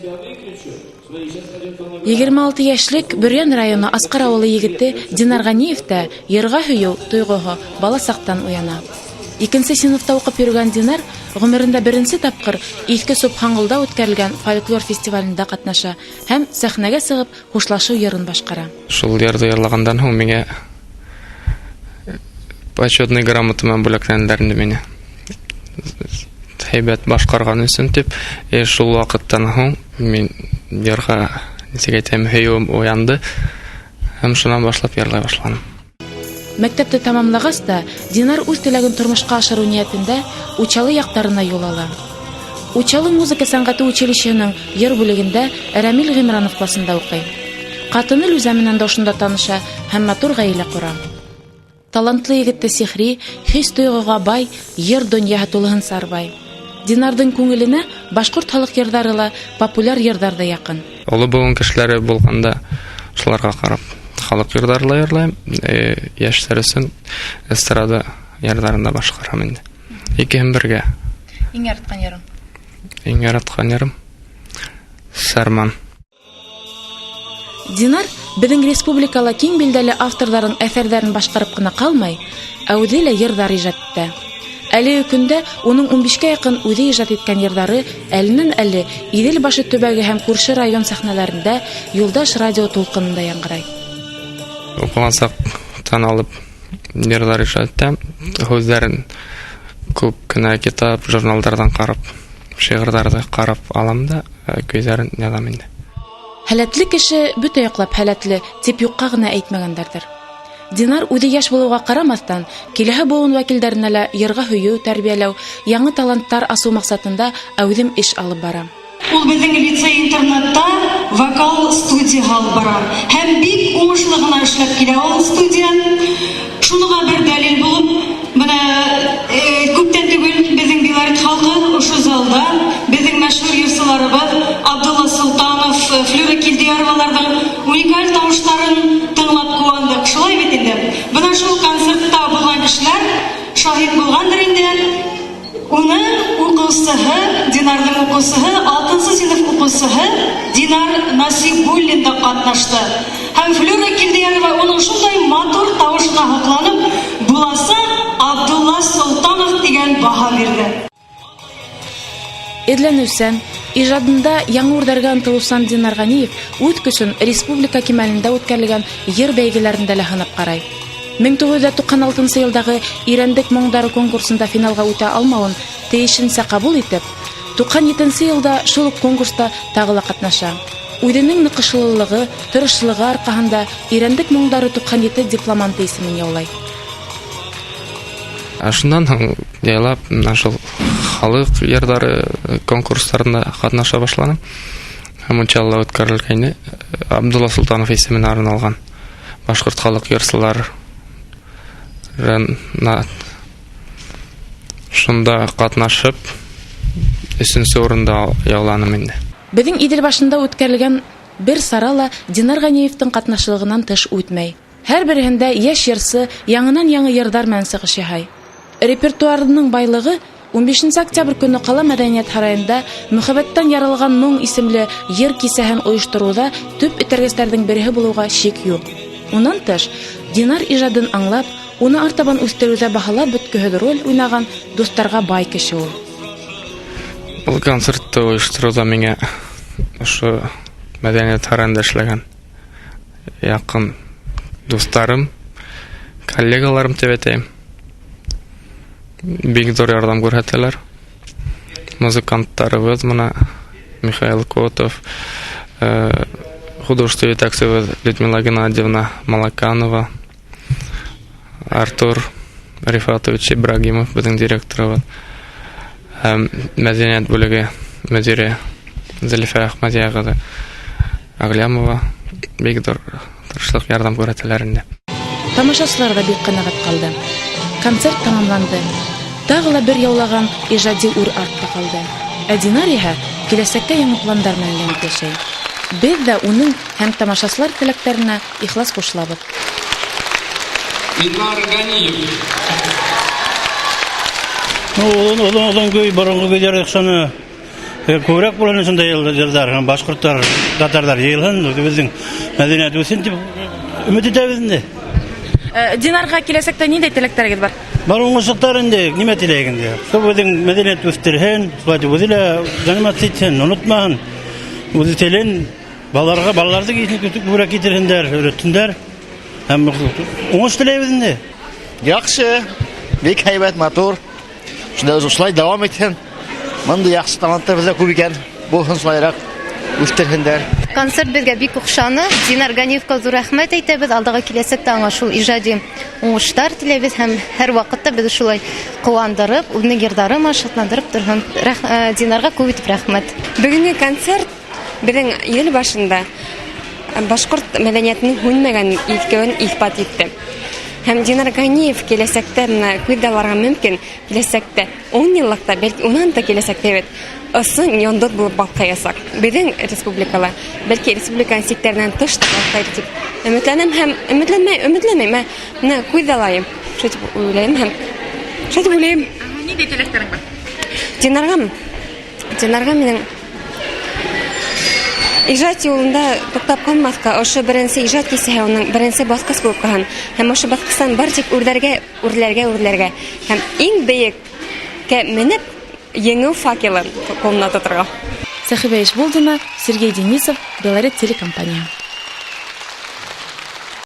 26 йәшлек Бөрйән районы Асҡар ауылы егете Динар Ғәниевтә йырға һөйөү тойғоһо бала саҡтан уяна. Икенсе синыфта уҡып йөрөгән Динар ғүмерендә беренсе тапҡыр Иҫке Собханғолда үткәрелгән фольклор фестивалендә ҡатнаша һәм сәхнәгә сығып хушлашыу йырын башҡара. Шул йырҙы йырлағандан һуң миңә почетный грамота менән бүләкләнделәр инде мине. Һәйбәт башҡарған өсөн тип. И шул ваҡыттан һуң мин йырға, нисек әйтәм, һөйөүем уянды. Һәм шунан башлап йырлай башланым. Мәктәпте тамамлағас та Динар үҙ теләген тормошҡа ашырыу ниәтендә Учалы яҡтарына юл ала. Учалы музыка сәнғәте училищеһының йыр бүлегендә Рәмил Ғимранов класында уҡый. Ҡатыны Лүзә менән дә ошонда таныша һәм матур ғаилә ҡора. Талантлы егетте сихри, хис-тойғоға бай йыр донъяһы тулыһынса арбай. Динарҙың күңеленә башҡорт халыҡ йырҙары ла, популяр йырҙар ҙа яҡын. Оло быуын кешеләре булғанда шуларға ҡарап халыҡ йырҙары ла йырлайым, йәштәр өсөн эстрада йырҙарын да башҡарам инде. Икеһен бергә. Иң яратҡан йырың? Иң яратҡан йырым Сарман. Динар беҙҙең республикала киң билдәле авторҙарҙың әҫәрҙәрен башҡарып ҡына ҡалмай, ә үҙе лә йырҙар ижад итә. Әлеге көндә уның 15-кә яҡын үҙе ижад иткән йырҙары әленән-әле Иҙел башы төбәге һәм күрше район сәхнәләрендә Юлдаш радио тулҡынында яңғырай. Уҡыған саҡтан алып йырҙар ижад итәм. Һүҙҙәрен күп кенә китап, журналдарҙан ҡарап, шиғырҙарҙы ҡарап алам да, көйҙәрен яҙам инде. Һәләтле кеше бөтә яҡлап һәләтле тип юҡҡа ғына әйтмәгәндәрҙер. Динар үҙе йәш булыуға ҡарамаҫтан, киләһе быуын вәкилдәренә лә йырға һөйөү тәрбиәләү, яңы таланттар асыу маҡсатында әүҙем эш алып бара. Ул беҙҙең лицей-интернатта вокал студияһы алып бара. Һәм бик уңышлы ғына эшләп килә ул студия. Шуныңа бер дәлил булып, бына күптән түгел беҙҙең Белорет халҡы ошо залда беҙҙең мәшһүр йырсыларыбыҙ Абдулла Солтанов, Флюра Килдияроваларҙың уникаль тауыштарын тыңлап ҡыуандыҡ. Шулай бит инде. Бына шул концертта булған кешеләр шаһит булғандыр инде. Уның уҡыусыһы, Динарҙың уҡыусыһы, 6-нсы синыф уҡыусыһы Динар Насибуллин да ҡатнашты. Һәм Флюра Килдиярова уның шундай матур тауышына һоҡланып, буласаҡ Абдулла Солтанов тигән баһа бирҙе. Эҙләнеүсән, ижадында яңы үрҙәргә ынтылыусан Динар Ғәниев үҙ көсөн республика кимәлендә үткәрелгән йыр бәйгеләрендә лә һынап ҡарай. 1996 йылдағы Ирәндек моңдары конкурсында финалға үтә алмауын тейешенсә ҡабул итеп, 97 йылда шул уҡ конкурста тағы ла ҡатнаша. Үҙенең ныҡышлылығы, тырышлығы арҡаһында Ирәндек моңдары 97 дипломанты исемен яулай. Ә шунан һуң яйлап менә шул халыҡ йырҙары конкурстарында ҡатнаша башланым. Һәм Учалыла үткәрелгәйне Абдулла Солтанов исеменә арналған башҡорт халыҡ йырсылары шунда ҡатнашып, өсөнсө урында яуланым инде. Беҙҙең Иҙел башында үткәрелгән бер сара ла Динар Ғәниевтең ҡатнашлығынан тыш үтмәй. Һәр береһендә йәш йырсы яңынан-яңы йырҙар менән сығыш яһай. Репертуарының байлығы 15 октябрь көнө ҡала мәҙәниәт һарайында Мөхәббәттән яралған моң исемле йыр кисәһен ойоштороуҙа төп этәргестәрҙең береһе булыуға шик юҡ. Унан тыш, Динар ижадын аңлап, уны артабан үҫтереүҙә баһалап бөткөһөҙ роль уйнаған дуҫтарға бай кеше ул. Был концертты ойоштороуҙа миңә ошо мәҙәниәт һарайында эшләгән яҡын дуҫтарым, коллегаларым тип әйтәйем, бик ҙур ярҙам күрһәтәләр. Музыканттарыбыҙ мына Михаил Котов, художественный редакциябыҙ Людмила Геннадьевна Малаканова, Артур Рифатович Ибрагимов беҙҙең директорыбыҙ, һәм мәҙәниәт бүлеге мөдире Зәлифә Әхмәдиә ҡыҙы Аглямова бик ҙур тырышлыҡ ярҙам күрһәтәләр инде. Тамашасылар ҙа бик ҡәнәғәт ҡалды. Концерт тамамланды. Тағы ла бер яулаған ижади үр артта ҡалды. Ә Динар иһә киләсәккә яңы пландар менән янып йәшәй. Беҙ ҙә уның һәм тамашасылар теләктәренә ихлас ҡушылабыҙ. Динар Ганиев. Оҙон, оҙон, оҙон көй, боронғо көйҙәр оҡшаны. Күберәк булһын шундай йырҙар, һәм башҡорттар, татарҙар йыйылһын, үҙебеҙҙең мәҙәниәт үҫһен тип өмөт итәбеҙ инде. Динарға киләсәктә ниндәй теләктәрегеҙ бар? Бар уңышлыҡтар инде, нимә теләйек инде. Шул беҙҙең мәҙәниәт үҫтерһен, шулай итеп үҙе лә заниматься итһен, онотмаһын. Үҙе телен балаларға, балаларҙы күберәк китерһендәр, өйрәтһендәр. Һәм уңыш теләйбеҙ инде. Яҡшы, бик һәйбәт, матур. Шундай шулай дауам итһен. Бындай яҡшы таланттар беҙҙә күп икән. Булһын шулайыраҡ үҫтерһендәр. Концерт беҙгә бик оҡшаны. Динар Ганиевҡа ҙур рәхмәт әйтәбеҙ. Алдағы киләсәктә аңа шул ижади уңыштар теләйбеҙ һәм һәр ваҡытта беҙҙе шулай ҡыуандырып, үҙенең йырҙары менән шатландырып торһон. Динарға күп итеп рәхмәт. Бөгөнгө концерт беҙҙең ел башында башҡорт мәҙәниәтенең һүнмәгән икәүен иҫбат итте. Һәм Динар Ганиев киләсәктә менә күҙ алырға мөмкин, киләсәктә 10 йыллыҡта, бәлки унан да киләсәктә бит ысын йондоҙ булып балҡаясаҡ. Беҙҙең республикала, бәлки республиканың сиктәренән тыш та балҡайыр тип өмөтләнәм һәм өмөтләнмәй, өмөтләнмәйем, ә менә күҙ алайым. Шулай тип уйлайым һәм шулай тип уйлайым. Ниндәй теләктәрең бар? Динарға, Динарға минең ижад юлында туҡтап ҡалмаҫҡа, ошо беренсе ижад кисәһе уның беренсе баҫҡыс булып ҡалһын. Һәм ошо баҫҡыстан бар тик үрләргә, үрләргә, үрләргә. Һәм иң бейеккә менеп, еңеү факелын ҡулына тоторға. Сәхибә Ишбулдина, Сергей Денисов, Белорет телекомпания.